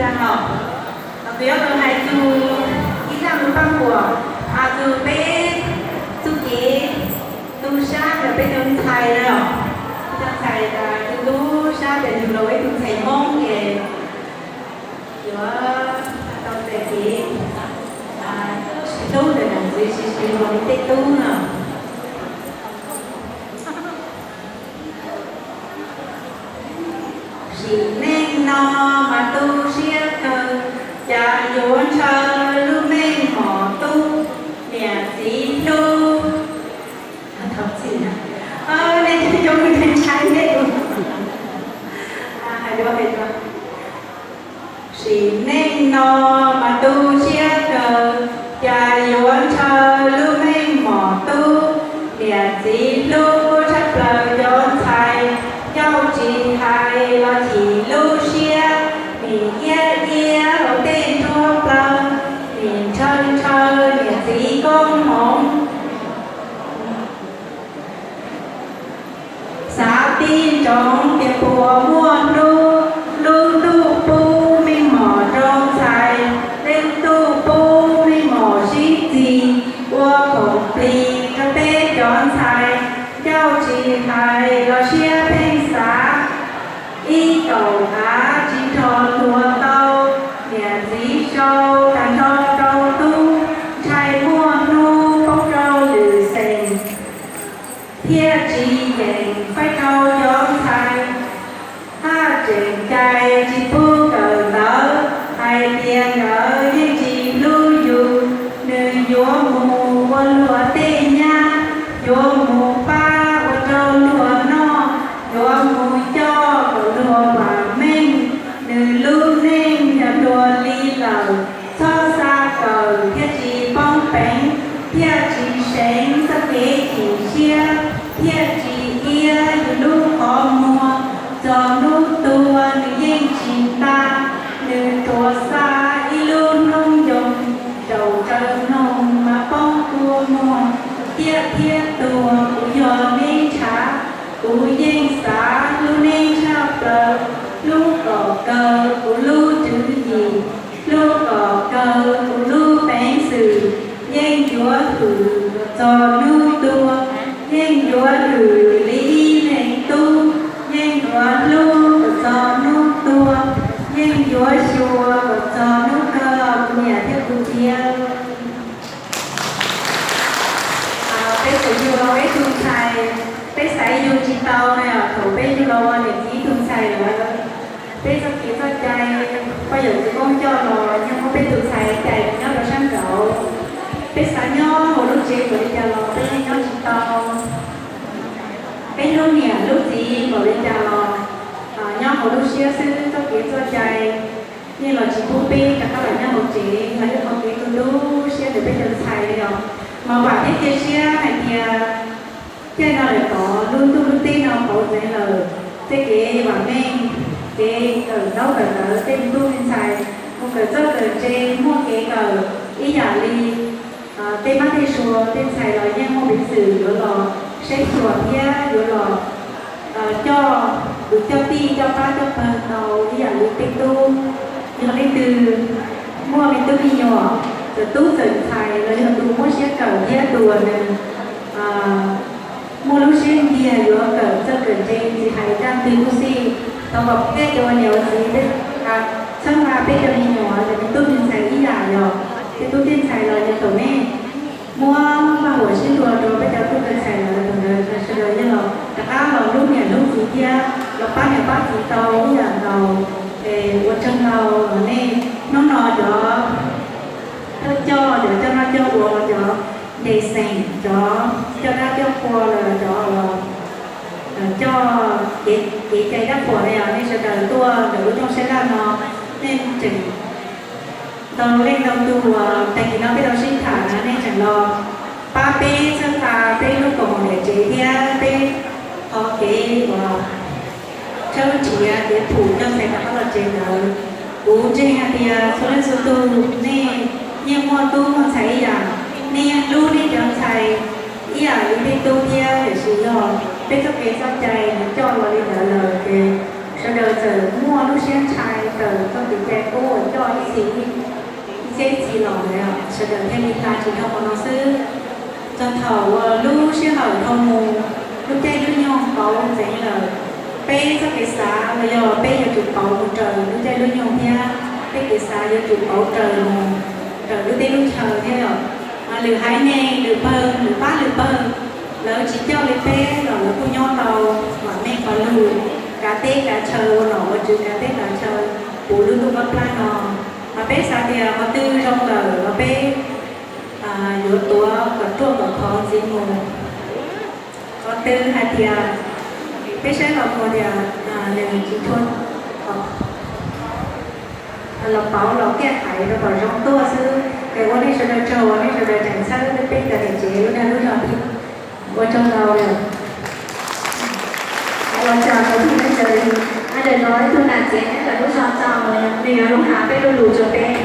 Los, kuv yuav hais txog ib zaj lus paj huam, txog peb txuj kev tu sab ntawm peb cov ntxhais na. Cov ntxhais tu tu sab ces yus los ua ib tug ntxhais Hmoob ces yuav tau txais kev tsis hlub ntawm nam txiv, tsis tsis hlub li tej tub no. Sim neej no mas tu siab kawg, cas yuav ntshaw lub neej mom tub niam txiv hlub. Thov txim na, nej cov ntshai ntshai nej. Hais dua, hais dua. Sim neej no mas tu siab kawg, cas yuav ntshaw lub neej mom tub niam txiv hlub tshaj plaws cov ntxhais, ncauj tsis hais los chim lub siab, nim iab iab hauv tej nruab plawv, nim ntshaw ntshaw niam txiv koob hmoov. Xav tib ntsoov tias puas muaj hnub, lub ntuj pub meej mom rau ntxhais, lub ntuj pub meej mom sib txig, ua khoom plig rau peb cov ntxhais, ncauj tsis hais los siab pheej xav, ib kaum av tsis nrog tuag tau, niam txiv sau tag nrho rau tub, ntshai muaj hnub poob rau lwm xeem, thiaj tsis yeem faib rau cov ntxhais. Haj tseem cai tsis pub kawm ntawv, hais tias nkawd yeej tsis hlub yus, nws yuav mus ua luag tej nyab, yuav mus pab ua rau luag noj, yuav mus coj kom luag vam meej, nws lub neej yog luag li lawm, txhob xav kawm thiaj tsis poob peev, thiaj tsis seev txoj kev chim siab, thiaj tsis iab yus lub qhov muag, txog hnub tuag nws yeej tsis tas, nws tuag xa ib lub hnub nyoog, zaum raws mloog mas poob kua muag, thiaj thiab tuag kuv yog neb ntshav, kuv yeej xav hlub neb tshaj plaws, hlub kom kawg kuv lub tswv yim, hlub kom kawg kuv lub peev xwm, yeej yuav hwm kom txog hnub tuag, yeej yuav hwm li ib leeg tub, yeej yuav hlub kom txog hnub tuag, yeej yuav xyuas kom txog hnub kawg kuv niam thiab kuv txiv. Peb txawm yug los ib tug ntxhais, peb xaiv yug tsis tau na, thaum peb yug los ua niam txiv ib tug ntxhais lawm, peb txoj kev txoj cai, poj yawm txiv koob coj los yeej muab peb tus ntxhais cais nyob rau sab nraud. Peb xav nyob hauv lub tsev npaum li cas los peb yeej nyob tsis tau. Peb hlub niam hlub txiv npaum li cas los nyob hauv lub siab xwb, txoj kev txoj cai yeej los tsis pub peb rov qab los nyob hauv tsev, los yog qhov kev tu tu siab ntawm peb cov ntxhais li os. Mas vam thiab cia siab hais tias caij no lawm tod lub ntuj lub teb no pauv ntxeev lawm, tej kev vam meej, kev kawm ntaub kawm ntawv, tej me tub me ntxhais mus kawm txawj kawm ntse muaj kev kawm ib yam li tej mab tej sua, tej ntxhais los yeej muaj peev xwm yuav los saib xyuas thiab yuav los coj, tus coj tij coj pab coj pawg tau ib yam li peb tub. Yog leej twg muaj me tub me nyuam, txawm tub txawm ntxhais los yog tus muab siab kawm thiab tus uas nws muaj lub siab nyiag yuav kawm txawj kawm ntse tsis hais dab twg kuj xij, thov kom peb cov ua niam ua txiv txhawb nqa peb cov me nyuam los me tub me ntxhais ib yam yog tej tub tej ntxhais los yog thaum nej muab vaj huam sib nrua rau peb cov tub cov ntxhais lawm, thaum ntawd sawv daws yeej los rov qab los hlub niam hlub txiv thiab los pab niam pab txiv tau ib yam nkaus. Es ua tsaug ntau nej hnub no cov thawj coj, cov coj noj coj ua, cov ntes xeem, cov coj dab coj qhua los cov uas coj kev cai dab qhuas ne, nej sawv daws tuaj ntawm lub rooj sab laj no, nej tseem ntau leej ntau tus uas tag kis no peb tau sib tham na, nej tseem los pab peb txhawb nqa peb lub kaus mom niam tsev thiab peb qhov kev uas tshawb nrhiav kev phum coj ntxhais rov qab los tsev ntawd. Kuv ntseeg hais tias txhua leej txhua tus nej yeej muaj tub muaj ntxhais ib yam, nej yeej hlub nej cov ntxhais ib yam li nej tub thiab, tiam sis yog peb txoj kev txoj cai nws coj los li ntawd lawm ces sawv daws txawm muaj lub siab ntshai tawm txoj kev cai qub uas Sawv daws thiaj li tas tsis yog qhov no xwb. Txog thaum uas lub sij hawm dhau mus, lub caij lub nyoog pauv ntxeev lawm, peb txoj kev xav los yog peb yuav tsum pauv mus raws lub caij lub nyoog thiab, peb kev xav yuav tsum pauv raws mus raws lub teb lub chaw thiab yom. Mas lwm haiv neeg lwm pawg lwm pab lwm pawg, lawv tsis coj li peb los lawv kuj nyob tau vam meej qhov lug, kav teb kav chaw, ua nom ua tswv kav teb kav chaw, puv lub ntuj qab plab no. Mas peb xav tias qhov twg zoo lawm los peb yuav tuav kom ruaj kom khov ntxiv mus. Qhov twg hais tias peb saib los mus tias nws tsis tshua los pauv los kiaj hais rau kom zoo tuaj xwb. Es ua nej sawv daws tsaug uas nej sawv daws tseem txhawb peb cov niam tsev lub dag lub zog thiab. Ua tsaug ntau. Ua tsaug tus thawj coj, ntawm no ib tug nam txiv nyob ntawm lub zos tso, nws yuav los hais peb lo lus rau peb.